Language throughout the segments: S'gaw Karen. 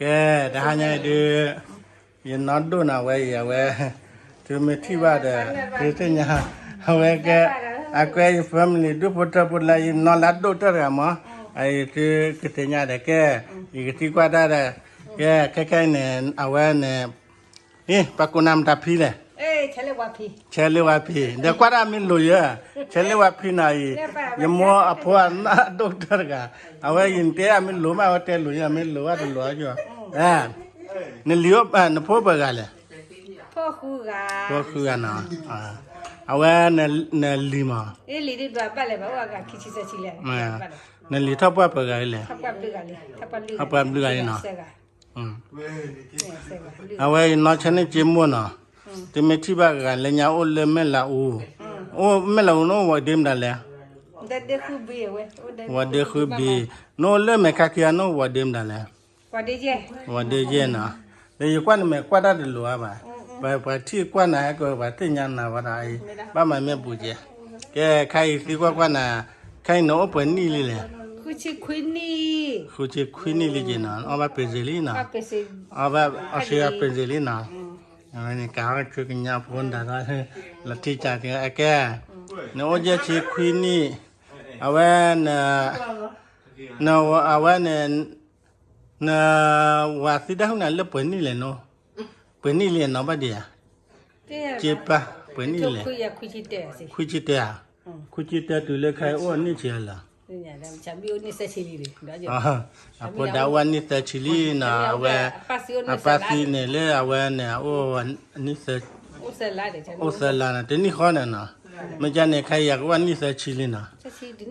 ကဲ, တဟါညါအံၤဒုး ယနီၢ်ဒိၣ်နီၤဝဲအံၤ အဝဲ သုမ့ၢ်ထံၣ်ဘၣ်ဒီး သုသ့ၣ်ညါ အဝဲကဲ အကွဲယ family ဒူၣ်ဖိထၢဖိလၢ ယနီၢ်လၢဒိၣ်တၢၢ်တဂၤမး, အအံၤသုကသ့ၣ်ညါဒီးကဲ ယကသံကွၢ်တၢ်ဒီး ကဲ ခဲခဲအံၤန့ၣ် အဝဲန့ၣ် ဟ့ၣ် ပှၤကိးနၤမတၤဖံလဲၣ်, ဆဲလ့ဝါဖံ, ဒီးကွၢ်တၢ်မ့ၢ်လိၤယဲ, ဆဲလ့ဝါဖံနီၤအံၤ, ယမိၢ်အဖိအနီၢ်ဒိၣ်တၢၢ်တဂၤ, အဝဲယတဲအမ့ၢ်လိၤမး အဝဲတဲလိၤယဲ မ့ၢ်လိၤဘၣ်တလိၤယဲ, နလံၤ နဖိပှဲၤဂၤလဲၣ်, ဖိဃုဂၤနီၤ, အဝဲနလံၤမး, နလံၤထီၣ်ပှၢ်ပှဲၤဂၤလဲၣ်, ထီၣ်ပှၢ်ဘျုးဂၤလံနီၤ အဝဲယနီၢ်ဆဲန့ၣ်က့မိၢ်နီၤ, သုမ့ၢ်ထံၣ်ဘၣ်ဂၤလၢညါအိၣ်လၢမဲၢ်လးအူ, အိၣ်မဲၢ်လးအူ နအိၣ်ဝီၤဒ့မတၤလဲၣ်, ဝီၤဒ့ဃုဘ့ၣ်, နအိၣ်လၢမဲာ်ခါခံဂၤ နအိၣ်ဝီၤဒ့မတၤလဲၣ်, ဝီၤဒ့ယဲၢ်နီၤ, ဒီးယကွၢ်နမဲာ်ကွၢ်တၢ်တလိၤအါဘၣ်, ပှၤထံၣ်ကွၢ်နၤဟဲကပှၤသ့ၣ်ညါနၤဝဲဒၣ်အံၤ, ဘၣ်မၤမ့ၢ်ပူၤကဲ, ကဲ ခဲအံၤသံကွၢ်ကွၢ်နၤ, ခဲအံၤနအိၣ်ပှဲၤနံၣ်လံလဲၣ်, ဃုဆံခွံနံၣ်လံက့နီၤ, အီၣ်ဘၣ်ပ့ၤစ့လံနီၤ, အီၣ်ဘၣ်အီစ့ပ့ၤစ့လံနီၤ, အဝဲန့ၣ်ကးအီၣ်ဆူကညါဖိဒၣ်ဒီး လီၤထံၣ်ကၢ်ကဲ, နအိၣ်ယဲၢ်ဆံခွံနံၣ်, အဝဲ အဝဲန့ၣ် နဝၤသံတၢ်ဟူနၤလၢပှဲၤနံၣ်လဲၣ်နီၤ, ပှဲၤနံၣ်လံနီၤဘၣ်ဒံးဧါ, က့ပၢ် ပှဲၤနံၣ်လဲၣ်, ခွံဆံတၢဧါ, ခွံဆံတၢတုၤလၢခဲအံၤအိၣ်နံၣ်ဆံလီၤ, အဖိဒၣ်အိၣ်နံၣ်သၢဆံလံနီၤ, အဝဲ အပၢ်သံန့ၣ်လၢအဝဲန့ၣ် အအိၣ် အိၣ်သၢလါန့ၣ် တနံၣ်ဃီန့ၣ်နီၤ, မ့ၢ်ကန့ၣ် ခဲအံၤယကအိၣ်နံၣ်သၢဆံလံနီၤ,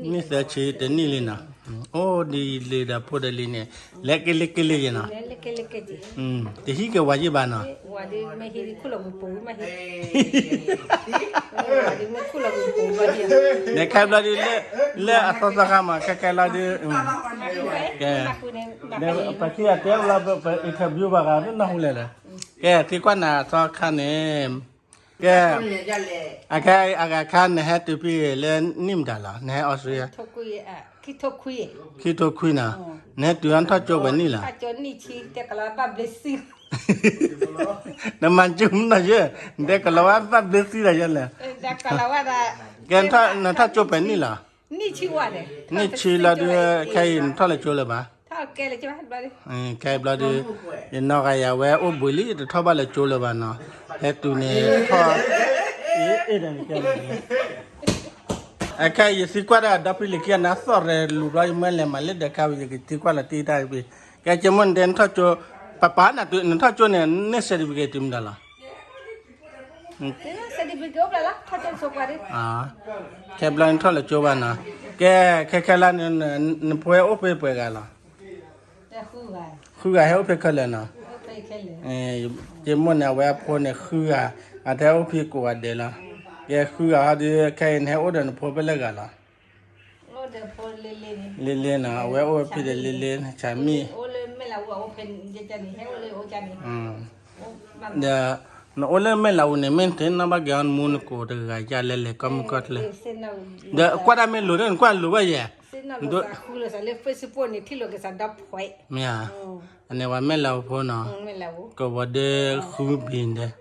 နံၣ်သၢဆံတနံၣ်လံနီၤ, အိၣ်ဒ်လံဒီးဖိဒၣ်လံန့ၣ် လဲၤက့ၤလ့က့ၤလ့ယဲနီၤ, တဟံးက့ၤဝၤယ့ၢ်ဘၣ်နီၤ, န့ၣ်ခဲဘျီဒ် လၢအသီသီခါမး ခဲခဲလီၤဒ် ကဲ, ပှၤခံဂၤတဲလီၤ ပ interview ဘၣ်ဂၤ တနၢ်ဟူလဲၣ်ဒီး, ကဲ သံကွၢ်နၤသီခါန့ၣ်, ကဲ, အခဲအံၤအဂၤခါ နဟဲတုၤဖဲလၢနံၣ်မတၤလီၤ နဟဲအီစထြ့လယါ, ခံထိခွံနီၤ, နဟဲတုၤအနထီၣ်ကၠိပှဲၤနံၣ်လီၤ, နမၤကၠိမနီၤယဲ, နတဲကလီၤဝါဘၣ်ဘျ့သံဒီးယဲလဲၣ်, ကဲ နထီၣ်ကၠိပှဲၤနံၣ်လီၤ, နံၣ်ဆံလီၤဒုး ခဲအံၤနထီၣ်လၢကၠိလၢၤဘၣ်, ခဲအံၤဘျီဒုး, ယနီၢ်ဂၤယၤဝဲအိၣ်ဘှံးလံ တထီၣ်ဘၣ်လၢကၠိလၢၤဘၣ်နီၤ, ဟဲတုၤန့ၣ်ထီၣ် အခဲအံၤယသံကွၢ်တၢ်ဒီဖံလံၤခံဂၤန့ၣ် အသီၣ်ရဲၣ်လူၤဘျီ ယမ့ၢ်လဲၤမၤလၢဒၢးခါဝံၤ ယကသံကွၢ်လီၤတံၢ်တၢ်တဘ့ၣ်, ကဲ က့မိၢ် နတဲနထီၣ်ကၠိ, ပပာ်နၤတုၤနထီၣ်ကၠိန့ၣ် န certificate တုၤမတၤလီၤ, ခဲဘျီနထီၣ်လၢကၠိဘၣ်နီၤ, ကဲ ခဲခဲလၢ နဖိဟဲအိၣ်ဖဲပှဲၤဂၤလီၤ, ဃုဂၤဟဲအိၣ်ဖဲခဲလၢာ်နီၤ, က့မိၢ်န့ၣ် အဝဲအဖိန့ၣ်ဃုဂၤ, အတၢ်အိၣ်ဖဲကိးဂၤဒဲးလီၤ, ကဲဃုဂၤဟီဒုး ခဲအံၤနဟဲအိၣ်ဒီးနဖိဖဲလဲၣ်ဂၤလီၤ, လ့လ့နီၤ အဝဲအိၣ်ဖဲဒီးလ့လ့ ဆၣ်မံၣ် ဒီး နအိၣ်လၢမဲၢ်လးအူန့ၣ် မ့ၢ်တနီၣ်ဘၣ်က့ၤအီၤ နမူနကိးတဂၤယါလဲလဲၤကီၢ်မုၢ်ကီၢ်ချၢ, ဒီးကွၢ်တၢ်မ့ၢ်လိၤန့ၣ် နကွၢ်လိၤဘၣ်ယဲၢ်, မ့ၢ်ဧါ, အန့ၣ်ဝဲမဲၢ်လးအူဖိနီၤ, ကဝီၤဒ့ဃုဘ့ၣ်ဒဲး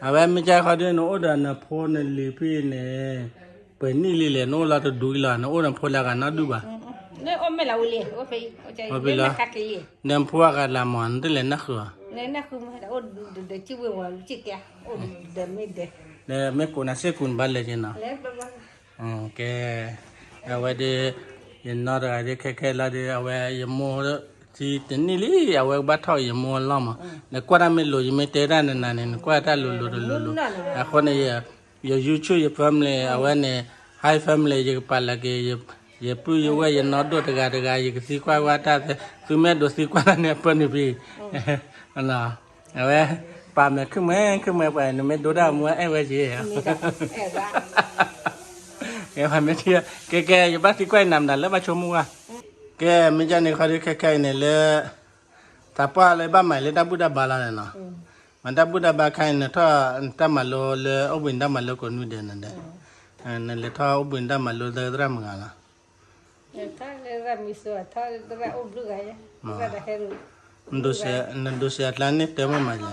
အဝဲမ့ၢ်ကဲခီဒုး နအိၣ်ဒီးနဖိနလံၤဖဲအံၤန့ၣ် ပှဲၤနံၣ်လံလဲၣ် နအိၣ်လီၤတဒူလီၤ နအိၣ်နဖိလၢအဂၤနီတဒူဘၣ်, အိၣ်ဖဲလီၤ, ဒီးနဖိအဂၤလၢမ့ၢ် နတလဲၤနၢ်ဃုာ်အီၤ, ဒီးမ့ၢ်ကိးနၤစ့ၢ်ကီးနဘၣ်လဲၤက့ၤနီၤ, ကဲ, အဝဲဒၣ် ယနီၢ်တဂၤဒ်ခဲခဲလီၤဒ် အဝဲယမိၢ် ထံတနံၣ်လံ အဝဲကဘၣ်ထီၣ်က့ၤယမိၢ်အလီၢ်မး, နကွၢ်တၢ်မ့ၢ်လိၤ ယမ့ၢ်တဲတၢ်နၤနၤန့ၣ် နကွၢ်တၢ်လိၤလိၤတလိၤလိၤ, အဃိန့ၣ် ယ YouTube ယ family အဝဲန့ၣ် Hi family ယကပာ်လီၤက့ၤ ယပုၢ်ယဝဲၢ်ယနီၢ်ဒိၣ်တဂၤတဂၤ ယကသံကွၢ်ကွၢ်တၢ်သ့ သုမ့ၢ်ဒိးသံကွၢ်တၢ်န့ၣ် အပၢနုာ်ဖံ အဝဲ ပာ်မဲာ်ခုၣ်မဲာ်ခုၣ်မဲာ်ပှၤ နမ့ၢ်ဒိတၢ်မူအဲၣ်ဝဲက့ၤ ကဲ ကဲ ကဲ ယဘၣ်သံကွၢ်နၤမတၤလၢဘၣ်ဆိကမိၣ်ဝဲ, ကဲ မ့ၢ်ကန့ၣ်ခီဒုးခဲခဲအံၤန့ၣ်လၢ သးပှၢ်လၢဘၣ်မၤလၢတၢ်ဘူၣ်တၢ်ဘါလီၤန့ၣ်နီၤ, မၤတၢ်ဘူၣ်တၢ်ဘါခါအံၤ နထီၣ်တၢ်မၤလိလၢအိၣ်ဘှံးနတၢ်မၤလိကိးနွံဒဲးန့ၣ်ဒီး, နလဲၤထီၣ်အိၣ်ဘှံးနတၢ်မၤလိလၢသရၣ်မုၣ်ဂၤလီၤ, ထီၣ်လၢသရၣ်မုၣ်စိ ထီၣ်လၢသရၣ်အိၣ်ဘျုးဂၤယဲ နဒိးစဲးအကျါန့ၣ်တဲမ့ၢ်မးယၤ,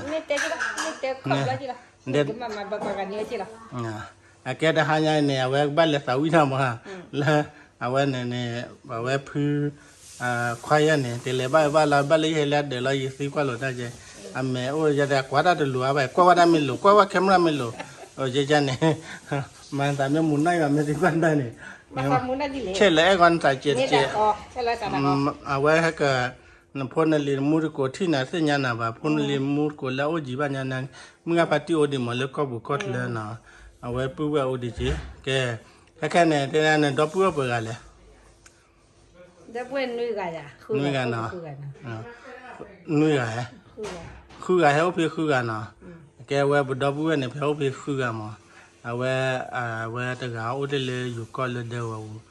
အကဲတဟါညါန့ၣ် အဝဲကဘၣ်လဲၤသးဝံၣ်တၢ်မး, လၢ အဝဲန့ၣ်န့ၣ် အဝဲဖု ခွါယဲၢ်န့ၣ် တလဲၤဘၣ်ဘၣ်လီၤ ဘၣ်လၢယဟဲလၢဒၢးလီၤ ယသံကွၢ်လိာ်တၢ်ကဲ, အမဲာ်အိၣ်ယဲၢ်တၢ်ကွၢ်တၢ်တလိၤအါဘၣ် ကွၢ်ကွၢ်တၢ်မ့ၢ်လိၤ ကွၢ်ကွၢ် camera မ့ၢ်လိၤ, ယဲၢ်န့ၣ် မၤသးမ့ၢ်မူၤနၢ်ယွၤမ့ၢ်သံကွၢ်တၢ်န့ၣ် ဆဲးလၢအဲၣ်ဂီၤနသးကဲးတကဲး, အဝဲဟဲက နဖိနလံၤနမူတကိးထံၣ်နၤသ့ၣ်ညါနၤဘၣ် ဖိနလံၤမူတကိးလၢအအိၣ်ယံၤဘၣ်ညါန့ၣ်, မုၢ်ဂၢ်ဖါတံၢ်အိၣ်ဒံးမးလၢကီၢ်ပူၤကီၢ်ချၢနီၤ, အဝဲပုၢ်ဝဲၢ်အိၣ်ဒံးက့ၤ, ကဲ, ခဲခဲန့ၣ် တဲနဒီပုၢ်ဝဲၢ်ပှဲၤဂၤလဲၣ်, နွံဂၤနီၤ, နွံဂၤ, ဃုဂၤဟဲအိၣ်ဖဲဃုဂၤနီၤ, ကဲဝဲပဒီပုၢ်ဝဲၢ်န့ၣ် ဖဲအိၣ်ဖဲဃုဂၤမး, အဝဲ, အဝဲတဂၤအိၣ်တ့ၢ်လၢယိၤကီၢ်လၢဒဲဝဲပူၤ,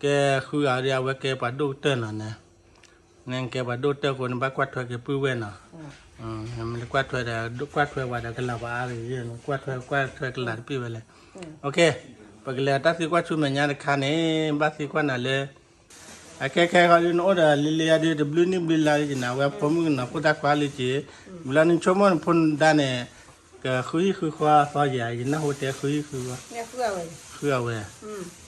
ကဲဃုဂၤဒီး အဝဲကဲပှၤဒိၣ်ကတၢၢ်နီၤန့ၣ် နကဲပှၤဒိၣ်ကတၢၢ်ဃိ နဘၣ်ကွၢ်ထွဲက့ၤပုၢ်ဝဲၢ်နီၤ, မ့ၢ်ကွၢ်ထွဲဒီး ကွၢ်ထွဲဝဲဒီးကလၤပှၤအါဂ့ၤ, ကွၢ်ထွဲ ကွၢ်ထွဲကလၤတပ့ၢ်ဝဲလဲၣ်, ပကလဲၤတၢ်သံကွၢ်ဆူမဲာ်ညါတခါန့ၣ် ဘၣ်သံကွၢ်နၤလၢ အခဲခဲဃီဒုး နအိၣ်ဒီးလံလံအဒုး တဘျုးနံၣ်ဘျုးလါလံက့ၤနၤ အဝဲဖိမုၣ်ကနီၤဖိသၣ်ခွါလံက့ၤ, ဘျီနဆိကမိၣ်နဖိနဒါန့ၣ် ကဃုဟံၣ်ဃုဃီအသီယၤ ယနၢ်ဟူတဲဃုဟံၣ်ဃုဃီ, ဃုအဝဲ,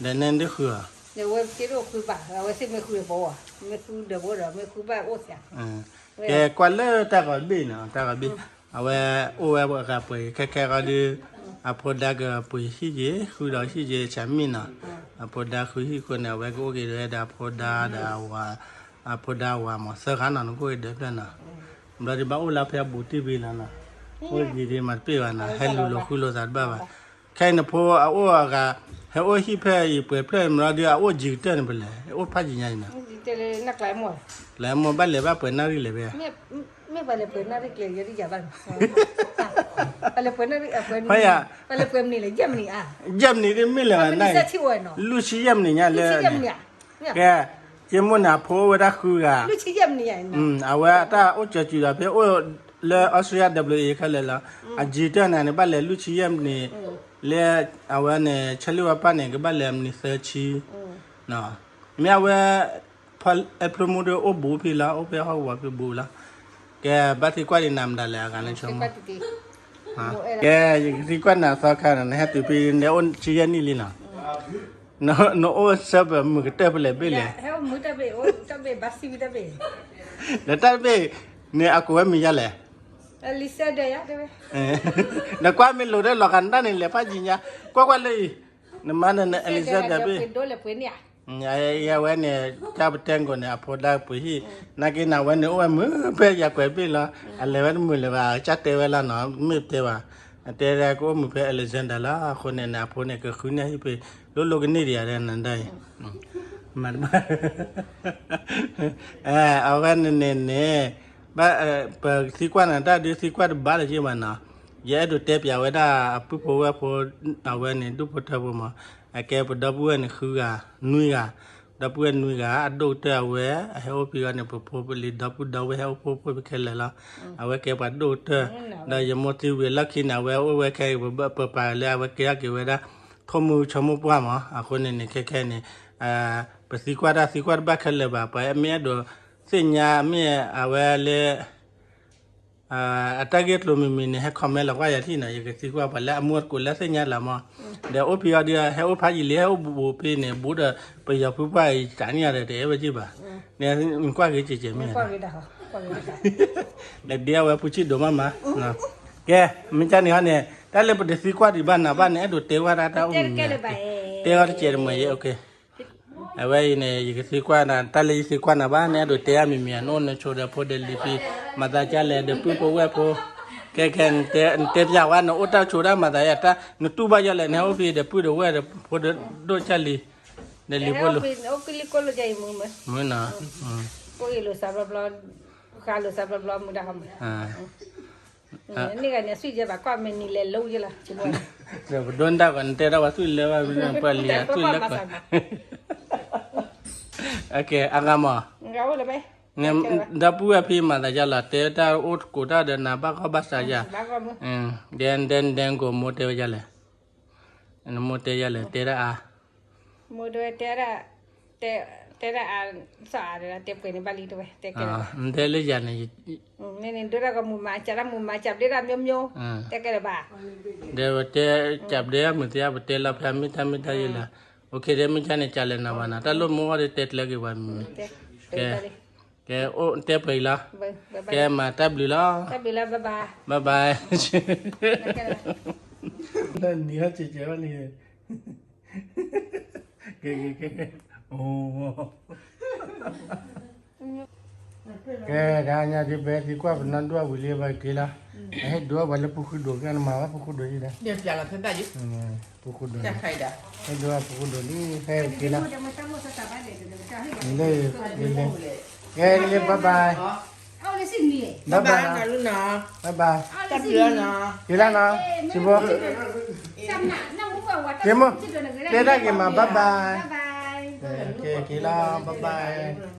ဒီးနဲဒုးဃုအီၤ, ကဲကွၢ်လၢတၢ်ဂီၤဘ့ၣ်နီၤ တၢ်ဂီၤဘ့ၣ်, အဝဲအိၣ်ဝဲအဂၤပှဲၤခဲခဲဃီဒုး, အဖိဒါကပှ့ၤဟံၣ်က့ၤ ဃုဒီးဟံၣ်က့ၤဆၣ်မံၣ်နီၤ, အဖိဒါဃုဟံၣ်ဃုန့ၣ် အဝဲကအိၣ်က့ၤဒီးအဖိဒါဒီးအဝၤ, အဖိဒါအဝၤမး သၢဂၤနီၤ နကအိၣ်က့ၤဒီးဖျၢၣ်နီၤ, ဘျီဒုးဘၣ်အိၣ်လၢဖဲအဘူးတံၢ်ဘ့ၣ်လီၤနီၤ, အိၣ်ယံၤဒံးမးတပ့ၢ်ဘၣ်နီၤ ဟဲလူၤလိာ်ဃုလိာ်သးတဘၣ်ဘၣ်, ခဲအံၤနဖိအအိၣ်အဂၤ, ဟဲအိၣ်ဟံၣ်ဖဲအံၤပှဲၤဖျၢၣ်မးဒီး အအိၣ်ယံၤကတၢၢ်န့ၣ်ပလဲၣ် အိၣ်ဖးယံၤညါအံၤနီၤ, လဲၤမိၢ်ဘၣ်လဲၤဘၣ်ပှဲၤနၣ်ရံၣ်လဲၣ်ဖဲ မ့ၢ်ပှၤလဲၤပှဲၤနၣ်ရံၣ်ကျဲယဲဒ်ယၤဘၣ်, ပှၤလဲၤပှဲၤနၣ်ရံၣ်အပှဲၤ, ပှၤလဲၤပှဲၤမနုၤလဲၣ် ယဲၢ်မနုၤအါ, ယဲၢ်မနုၤဒ်မ့ၢ်လဲၣ်ဘၣ်နၣ်, လွံၢ်ဆံယဲၢ်မနုၤညါလၢ, ကဲ, က့မိၢ်န့ၣ်အဖိအိၣ်ဝဲဒၣ်ဃုဂၤ, အဝဲတၢ်အိၣ်ကၠီၤစူၤဒီးဖဲအိၣ်လၢ Australia W A ခဲလၢာ်လီၤ, အယံၤတၢၢ်နၤန့ၣ် ဘၣ်လဲၤလွံၢ်ဆံယဲၢ်မနုၤ, လၢအဝဲန့ၣ် ဆဲလံဝါပၢ်န့ၣ် ကဘၣ်လဲၤမနုၤသၢဆံ, မ့ၢ်အဝဲ ဖဲအဖျိမူဒီးအိၣ်ဘူးဖဲလီၤ အိၣ်ဖဲဟီၣ်ကဝီၤဖဲဘူးလီၤ, ကဲ ဘၣ်သံကွၢ်ဒံးနၤမတၤလဲၣ် အဂၤလၢဆိကမိၣ်, ကဲ ယကသံကွၢ်နၤသီခါနီၤ နဟဲတုၤဖဲန့ၣ်အိၣ်ဆံယဲၢ်နံၣ်လံနီၤ, နအိၣ်ဆၢပၢၤမုာ်ကတၢၢ်ဖဲလဲၣ်ဘ့ၣ်လဲၣ်, ဒီးတၢ်တဘ့ၣ်န့ၣ် အကိးဝဲမံၤယါလဲၣ်, နကွၢ်မ့ၢ်လိၤဒီးလီၤဂာ်နတၢ်န့ၣ်လဲၤဖးယံၤညါ, ကွၢ်ကွၢ်လၢအံၤ, နမါန့ၣ် Elizabeth ဘ့ၣ် ယဝဲန့ၣ် တၢ်ပတဲကိးန့ၣ် အဖိဒါပှ့ၤဟံၣ်, နာ်က့နၤဝဲန့ၣ် အိၣ်ဝဲမုာ်ဖဲယၤကွဲးဘ့ၣ်လီၤ, အလဲၤဝဲတမုာ်လၢၤဘၣ် ကစၢ်တဲဝဲလီၤနီၤ မ့ၢ်တဲဘၣ်, အတဲဒၣ်ကအိၣ်မုာ်ဖဲ Alexander လီၤ အဃိန့ၣ်န့ၣ် အဖိန့ၣ် ကဃုန့ၢ်ဟံၣ်ဖဲ လိၤလိၤကန့ၢ်ဒံးယၤဒီးနၤဒၣ်အံၤ, မၤတဘၣ်, အဝဲန့ၣ်န့ၣ်န့ၣ်, ဘၣ်, ပသံကွၢ်နၤတၢ်ဒုးသံကွၢ်တဘၣ်လၢၤက့ဘၣ်နီၤ, ယအဲၣ်ဒိးတဲပျးဝဲဒၣ်အပုၢ်ဖိဝဲၢ်ဖိ, အဝဲန့ၣ် ဒူၣ်ဖိထၢဖိမး, အကဲပဒီပုၢ်ဝဲၢ်န့ၣ်ဃုဂၤ, နွံဂၤ, ဒီပုၢ်ဝဲၢ်နွံဂၤ အဒိၣ်ကတၢၢ်အဝဲ, အဟဲအိၣ်ဖဲအံၤန့ၣ် ပဖိပလံၤဒီပုၢ်ဒီဝဲၢ်ဟဲအိၣ်ဖှိၣ်ဖှိၣ်ဖဲခဲလၢာ်လီၤ, အဝဲကဲပှၤဒိၣ်ကတၢၢ်, ဒီးယမိၢ်သံဝံၤအလီၢ်ခံန့ၣ် အဝဲအိၣ်ဝဲခဲအံၤ ပပာ်လၢအဝဲကဲထီၣ်က့ၤဝဲဒၣ်, ထိၣ်မူဆိမိၢ်ပှၢ်မး, အဃိန့ၣ်န့ၣ် ခဲခဲန့ၣ်, ပသံကွၢ်တၢ်သံကွၢ်တဘၣ်ခဲလၢာ်ဘၣ်, ပှၤမ့ၢ်အဲၣ်ဒိးသ့ၣ်ညါမ့ၢ်အဝဲလၢ အတၢ်ဂ့ၢ်ကျိၤမံၤမံၤန့ၣ် ဟဲ comment လီၤကွၢ်ယၤထံၣ်နီၤ, ယကသံကွၢ်ပှၤလၢအမူအကိးလၢသ့ၣ်ညါလီၤမး, ဒီးအိၣ်ဖဲအံၤဒီး ဟဲအိၣ်ဖးယံာ်လံ ဟဲအိၣ်ဘူးဖဲန့ၣ် ဘူးဒီးပယီၤဖုပှၢ်အံၤ တၢ်န့ၢ်ယၤဒီးတအဲၣ်ဝဲက့ၤဘၣ်, နကွၢ်က့ၤကဲကဲမ့ၢ်, ဒီးဒ်အဝဲဖူဆံၣ်ဒိၣ်မးမး, ကဲ, မ့ၢ်ကန့ၣ်ဟီန့ၣ် တၢ်လၢပတသံကွၢ်ဒံးဘၣ်နၤဘၣ်န့ၣ် အဲၣ်ဒိးတဲဝဲဒၣ်တၢ်အိၣ်မူ, တဲအီၤတကဲးတမံၤယဲၢ်, အဝဲအံၤန့ၣ် ယကသံကွၢ်နၤ တၢ်လၢယသံကွၢ်နၤဘၣ်န့ၣ် အဲၣ်ဒိးတဲအါမံၤမံၤဧါ, နအိၣ်နဆိးဒီးဖိဒီးလံၤဖံး မၤသးဒ်လဲၣ်ဒီးပုၢ်ဖိဝဲၢ်ဖိ, ခဲခဲ နတဲပျးဝဲ နအိၣ်တၢ်ဆိးတၢ်မၤသးယါတၢ် နတူၢ်ဘၣ်ယဲလဲၣ် နဟဲအိၣ်ဖဲဒီးပုၢ်ဒီးဝဲၢ်ဒီးဖိဒီးဒိၣ်ကၢ်လံၤ, ဒီးလံၤဖိလီၤ, မုၢ်နီၤ, ဃါလိာ်သးဘျီဘျီမုၢ်ဒၣ်ဟီမး န့ၣ်ဂၤန့ၣ် အသွံၣ်ယဲဘၣ်ကွၢ်မ့ၢ်နံၤလဲၤလိယဲလီၤ, ပဒိၣ်နတၢ်ဂီၤ နတဲတၢ်ပှၤသွံၣ်လၢဘၣ် ပှၤလံၤအသွံၣ်လၢကွၢ်, အဂၤမး, ဒီပုၢ်ဝဲၢ်ဖံးမၤသးယါလီၤ တဲတၢ်အိၣ်ကိးတၢ်ဒီးနၤဘၣ်ဂီၢ်ဘၣ်စးယါ, ဒဲဒဲဒဲကိးမိၢ်တဲဝဲယါလဲၣ်, နမိၢ်တဲယါလဲၣ် တဲဒၣ်အါ, မိၢ်တဲဝဲတဲဒၣ်, တဲ တဲဒၣ်အ စီၤအၤဒၣ်တဲပှဲၤန့ၣ်ဘၣ်လံတဝဲ တဲကဲလၢၤဘၣ်, တဲလၢယၤန့ၣ်, မ့ၢ်န့ၣ် ဒိၣ်ဒၣ်ကမူၤမၤ ကးဒၣ်မူၤမၤ ကးပဒ့ဒၣ်မျိုးမျိုး, တဲကဲလၢၤဘၣ်, ဒီးတဲကးပဒ့ဒၣ်မုာ်သ့ ပတဲလီၤဖဲမ့ၢ်တၢ်မ့ၢ်တၢ်ယံၤလၢ, အိၣ်ခ့ တဲမ့ၢ်ကါန့ၣ် ကးလဲၤနၤဘၣ်နၤ တၢ်လိၣ်မူအီၤဒီးတဲကျဲက့ၤပှၤမံၤမံၤ, ကဲ, ကဲ, အိၣ်တဲပှဲၤအံၤလီၤ, ကဲမၤတၢ်ဘျုးလီၤ, bye bye, နံၤဟီၣ်ကဲးကဲးဘၣ်န့ၣ်, ကဲ, ကဲ, ကဲ, အိ ကဲ, တဟါညါဒ်ပဟဲသံကွၢ်ပနီၢ်ဒိၣ်အဝံၤလံ ဘၣ်က့ၤလီၤ, အဟဲဒိးဘၣ်လၢပူၤဃုဒိၣ်ကဲ နမၤဘၣ်ပူၤဃုဒိၣ်ဒ်လဲၣ်, ပူၤဃုဒိၣ်, ဟဲဒိးဘၣ်ပူၤဃုဒိၣ်လံ ဟဲက့ၤလီၤ, လၢ, လၢ, ကဲလံ bye bye, bye bye, bye bye, bye bye, က့ၤလီၤနီၤ, စံးဘိ, က့ၤမိၢ်, တဲတၢ်က့ၤမး bye bye, က့ၤလီၤ bye bye.